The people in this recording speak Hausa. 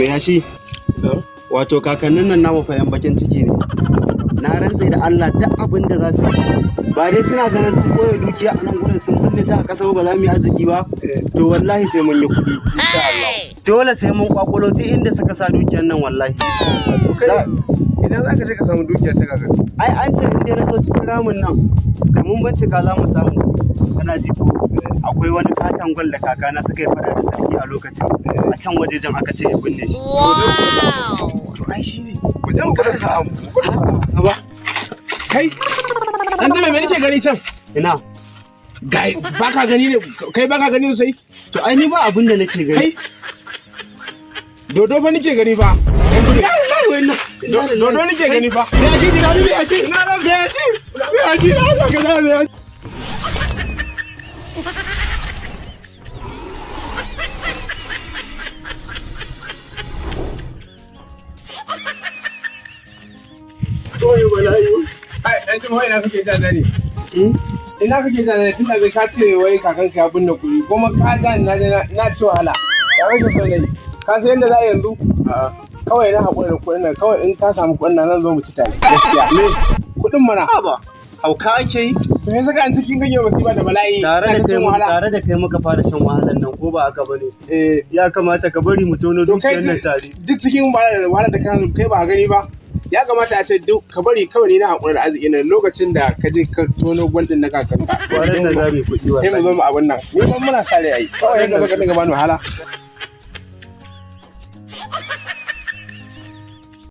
Mai yashi, wato kakannin nan namu fa yan bakin ciki ne. Na rantse da Allah, duk abin da za su yi, ba dai suna ganin sun koya dukiya a nan gurin, sun binne ta a ƙasa, ba za mu yi arziki ba. To wallahi sai mun yi kuɗi. Insha Allah. Dole sai mun kwakulo duk inda suka sa dukiyar nan, wallahi. To kai, ina za ka je ka samu dukiyar ta kakanni? Ai an ce in dai na zo cikin ramin nan da mun bincika za mu samu. Kana ji ko? Akwai wani katon gwal da kakana suka yi fada da sarki a lokacin, a can wajejen aka ce ya binne shi. To ai shi ne. Mu je mu gwada samu. Mu gwada samu. Ba. Kai, dan dame, me nake gani can? Ina? Gai, baka gani ne? Kai, baka gani sosai? To ai ni ba abin da nake gani. Kai. Dodo fa nake gani fa. Dodo nake gani fa. Me yashi, jira ni, me yashi. Ina ran me yashi? Me yashi na ga ga me yashi. Oyo bala'i. Ai, dan jima, ina kake jana ne? Ina kake jana ne tun da ka ce wai kakanka ya binne kuɗi, kuma ka ja ni na je na ci wahala. Ya kake so na yi? Ka san yadda za a yanzu? Kawai na haƙura da kuɗin nan, kawai in ka samu kuɗin nan, zan zo mu ci tare. Gaskiya. Me? Kuɗin mana. Ba hauka ake yi. To sai saka an cikin kake masifa da bala'i. Tare da Ina ta kai cin wahala. Tare da kai muka fara shan wahalan nan, ko ba haka bane? Eh. Ya kamata ka bari mu tono To kai, dukiyar nan tare. duk cikin wahala da kan kai ba gani ba. Ya kamata a ce duk ka bari kawai, ni na haƙura da arziki nan, lokacin da ka je ka tono gwaldin na kakanka. Kwanan nan za mu yi kuɗi Sai mu zo wallahi. mu abin nan. Ni ma muna sa rai ai. Kawai yadda baka dinga bani wahala.